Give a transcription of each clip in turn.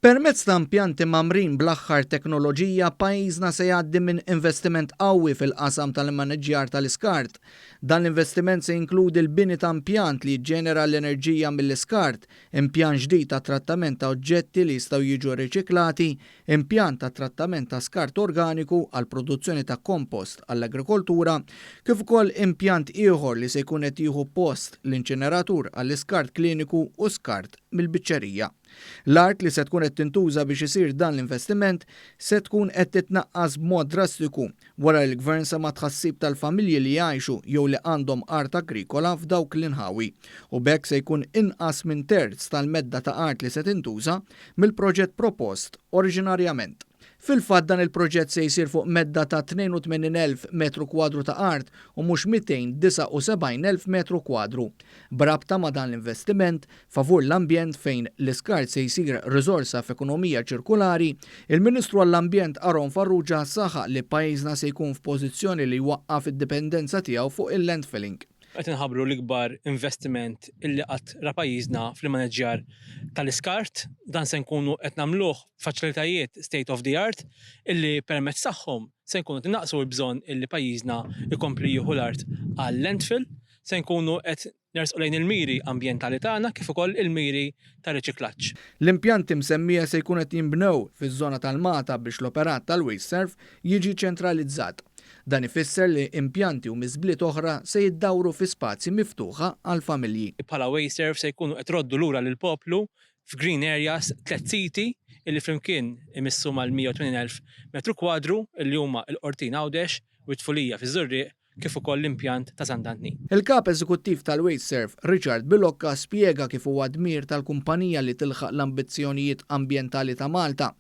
Permezz ta' impjanti mgħammrin bl-aħħar teknoloġija, pajjiżna se jgħaddi minn investiment qawwi fil-qasam tal-immaniġġjar tal-iskart. Dan l-investiment se jinkludi l-bini ta' impjant li jiġġenera l-enerġija mill-iskart, impjant ġdid għat-trattament ta' oġġetti li jistgħu jiġu riċiklati, impjant għat-trattament ta' skart organiku għall-produzzjoni ta' kompost għall-agrikoltura, kif ukoll impjant ieħor li se jkun qed jieħu post l-inċineratur għall-iskart kliniku u skart mill-biċċerija. L-art li se tkun qed tintuża biex isir dan l-investiment se tkun qed titnaqqas b'mod drastiku wara li l-Gvern sema' t-tħassib tal-familji li jgħixu jew li għandhom art agrikola f'dawk l-inħawi u b'hekk se jkun inqas minn terz tal-medda ta' art li se tintuża mill-proġett propost oriġinarjament. Fil-fatt dan il-proġett se jsir fuq medda ta' 82,000 metru kwadru ta' art u mhux 279,000 metru kwadru. B'rabta ma' dan l-investiment, favur l-ambjent fejn l-iskart se jsir riżorsa f'ekonomija ċirkulari, il-Ministru għall-Ambjent Aaron Farrugia saħaq li pajjiżna se jkun f'pożizzjoni li jwaqqaf id-dipendenza tiegħu fuq il-landfilling. Qed inħabbru l-ikbar investiment illi qatt ra pajjiżna fl-immaniġġjar tal-iskart. Dan se nkunu qed nagħmluh b'faċilitajiet state of the art illi permezz tagħhom se nkunu qed innaqqsu l-bżonn illi pajjiżna jkompli jieħu l-art għal-landfill. Se nkunu qed nersqu lejn il-miri ambjentali tagħna kif ukoll il-miri ta' riċiklaġġ. L-impjanti msemmija se jkunu qed jinbnew fiż-żona tal-Magħtab biex l-operat tal-WasteServ jiġi ċentralizzat. Dan ifisser li impjanti u miżbliet oħra se jiddawru fi spazji miftuħa għall-familji. Bħala WasteServ se jkunu qed roddu lura lill-poplu f'green areas tlett siti illi flimkien imissu mal-180,000 metru kwadru illi huma l-Qortin Għawdex, Wied Fulija fiż-Żurrieq kif ukoll l-impjant ta' Sant'Antnin. Il-Kap Eżekuttiv tal-WasteServ, Richard Bilocca spjega kif huwa dmir tal-kumpanija li tilħaq l-ambizzjonijiet ambjentali ta' Malta.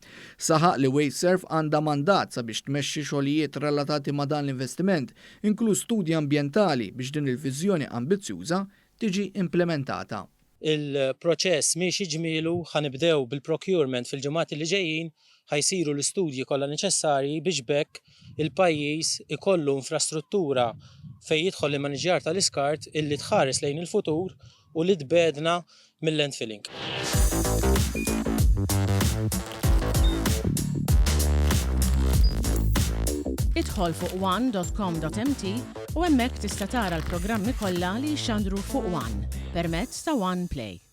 Saħaq li WasteServ għandha mandat sabiex tmexxi xogħlijiet relatati ma' dan l-investiment, inkluż studji ambjentali biex din il-viżjoni ambizzjuża tiġi implimentata. Il-proċess miexi ġmielu, ħa nibdew bil-procurement fil-ġimgħat li ġejjin, ħa jsiru l-istudji kollha neċessarji biex b'hekk il-pajjiż ikollu infrastruttura fejn jidħol l-immaniġġjar tal-iskart illi tħares lejn il-futur u li tbegħdna mill-landfilling. Idħol fuq one.com.mt u hemmhekk tista' tara l-programmi kollha li jixxandru fuq One permezz ta' One Play.